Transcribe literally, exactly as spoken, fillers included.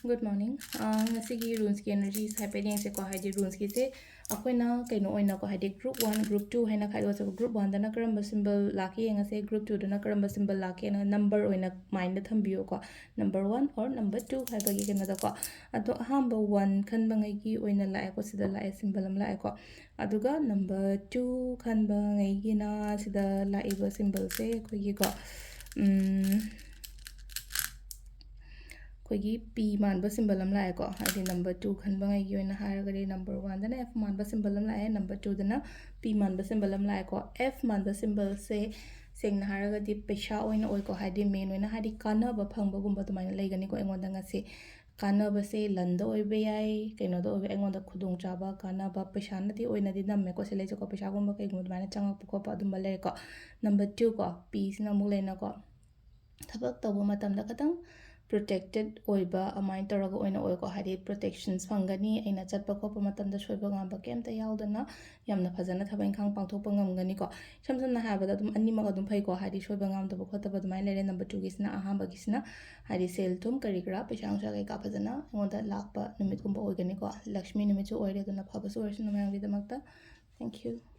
Good morning. ꯑꯥ, ꯉꯁꯤꯒꯤ runesꯀꯤ energies ꯍꯥꯏꯐꯦꯠ ꯌꯦꯡꯁꯦꯀꯣ꯫ ꯍꯥꯏꯗꯤ runesꯀꯤꯁꯦ ꯑꯩꯈꯣꯏꯅ ꯀꯩꯅꯣ ꯑꯣꯏꯅꯀꯣ, ꯍꯥꯏꯗꯤ group one, group two ꯍꯥꯏꯅ ꯈꯥꯏꯗꯣꯛꯁꯦꯕ꯫ Group oneꯗꯅ ꯀꯔꯝꯕ symbol ꯂꯥꯛꯀꯦ ꯌꯦꯡꯉꯁꯦ, group twoꯗꯅ ꯀꯔꯝꯕ symbol ꯂꯥꯛꯀꯦꯅ number ꯑꯣꯏꯅ mindꯗ ꯊꯝꯕꯤꯌꯨꯀꯣ, number one or number two ꯍꯥꯏꯕꯒꯤ ꯀꯩꯅꯣꯗꯀꯣ꯫ ꯑꯗꯣ ꯑꯍꯥꯟꯕ one ꯈꯟꯕꯉꯩꯒꯤ ꯑꯣꯏꯅ ꯂꯥꯛꯑꯦꯀꯣ, ꯁꯤꯗ ꯂꯥꯛꯑꯦ, symbol ꯑꯃ ꯂꯥꯛꯑꯦꯀꯣ꯫ ꯑꯗꯨꯒ number two ꯈꯟꯕꯉꯩꯒꯤꯅ ꯁꯤꯗ ꯂꯥꯛꯏꯕ symbolꯁꯦ ꯑꯩꯈꯣꯏꯒꯤꯀꯣ, ꯎꯝ, ꯑꯩꯈꯣꯏꯒꯤ P ꯃꯥꯟꯕ symbol ꯑꯃ ꯂꯥꯛꯑꯦꯀꯣ꯫ ꯍꯥꯏꯗꯤ number two ꯈꯟꯕꯉꯩꯒꯤ ꯑꯣꯏꯅ ꯍꯥꯏꯔꯒꯗꯤ number oneꯗꯅ F ꯃꯥꯟꯕ symbol ꯑꯃ ꯂꯥꯛꯑꯦ, number twoꯗꯅ P ꯃꯥꯟꯕ symbol ꯑꯃ ꯂꯥꯛꯑꯦꯀꯣ꯫ F ꯃꯥꯟꯕ symbolꯁꯦ ꯁꯦꯡꯅ ꯍꯥꯏꯔꯒꯗꯤ ꯄꯩꯁꯥ ꯑꯣꯏꯅ ꯑꯣꯏꯀꯣ, ꯍꯥꯏꯗꯤ main ꯑꯣꯏꯅ ꯍꯥꯏꯗꯤ ꯀꯥꯟꯅꯕ ꯐꯪꯕꯒꯨꯝꯕ ꯑꯗꯨꯃꯥꯏꯅ ꯂꯩꯒꯅꯤꯀꯣ꯫ ꯑꯩꯉꯣꯟꯗ ꯉꯁꯤ ꯀꯥꯟꯅꯕꯁꯦ ꯂꯟꯗ ꯑꯣꯏꯕ ꯌꯥꯏ, ꯀꯩꯅꯣꯗ ꯑꯣꯏꯕ, ꯑꯩꯉꯣꯟꯗ ꯈꯨꯗꯣꯡꯆꯥꯕ, ꯀꯥꯟꯅꯕ, ꯄꯩꯁꯥꯅꯗꯤ ꯑꯣꯏꯅꯗꯤ ꯅꯝꯃꯦꯀꯣ, ꯁꯤ ꯂꯩꯁꯦꯀꯣ, ꯄꯩꯁꯥꯒꯨꯝꯕ ꯀꯩꯒꯨꯝꯕ ꯑꯗꯨꯃꯥꯏꯅ ꯆꯪꯉꯛꯄ ꯈꯣꯠꯄ ꯑꯗꯨꯝꯕ ꯂꯩꯔꯦꯀꯣ꯫ Number two ꯀꯣ, Pꯁꯤꯅ ꯑꯃꯨꯛ ꯂꯩꯅꯀꯣ, ꯊꯕꯛ ꯇꯧꯕ ꯃꯇꯝꯗ ꯈꯤꯇꯪ protected ꯑꯣꯏꯕ ꯑꯗꯨꯃꯥꯏꯅ ꯇꯧꯔꯒ ꯑꯣꯏꯅ ꯑꯣꯏꯀꯣ, ꯍꯥꯏꯗꯤ protections ꯐꯪꯒꯅꯤ, ꯑꯩꯅ ꯆꯠꯄ ꯈꯣꯠꯄ ꯃꯇꯝꯗ ꯁꯣꯏꯕ ꯉꯥꯝꯕ ꯀꯩꯝꯇ ꯌꯥꯎꯗꯅ ꯌꯥꯝꯅ ꯐꯖꯅ ꯊꯕꯛ ꯏꯪꯈꯥꯡ ꯄꯥꯡꯊꯣꯛꯄ ꯉꯝꯒꯅꯤꯀꯣ꯫ ꯏꯁꯝ ꯁꯝꯅ ꯍꯥꯏꯔꯕꯗ ꯑꯗꯨꯝ ꯑꯅꯤꯃꯛ ꯑꯗꯨꯝ ꯐꯩꯀꯣ, ꯍꯥꯏꯗꯤ ꯁꯣꯏꯕ ꯉꯥꯝꯗꯕ ꯈꯣꯠꯇꯕ ꯑꯗꯨꯃꯥꯏꯅ ꯂꯩꯔꯦ꯫ Number twoꯒꯤꯁꯤꯅ, ꯑꯍꯥꯟꯕꯒꯤꯁꯤꯅ ꯍꯥꯏꯗꯤ ꯁꯦꯜ ꯊꯨꯝ ꯀꯔꯤ ꯀꯔꯥ, ꯄꯩꯁꯥ ꯅꯨꯡꯁꯥ ꯀꯩꯀꯥ ꯐꯖꯅ ꯑꯩꯉꯣꯟꯗ ꯂꯥꯛꯄ ꯅꯨꯃꯤꯠꯀꯨꯝꯕ ꯑꯣꯏꯒꯅꯤꯀꯣ꯫ ꯂꯛꯁꯃꯤ ꯅꯨꯃꯤꯠꯁꯨ ꯑꯣꯏꯔꯦ, ꯑꯗꯨꯅ ꯐꯕꯁꯨ ꯑꯣꯏꯔꯁꯅꯨ ꯃꯌꯥꯝꯒꯤꯗꯃꯛꯇ꯫ Thank you.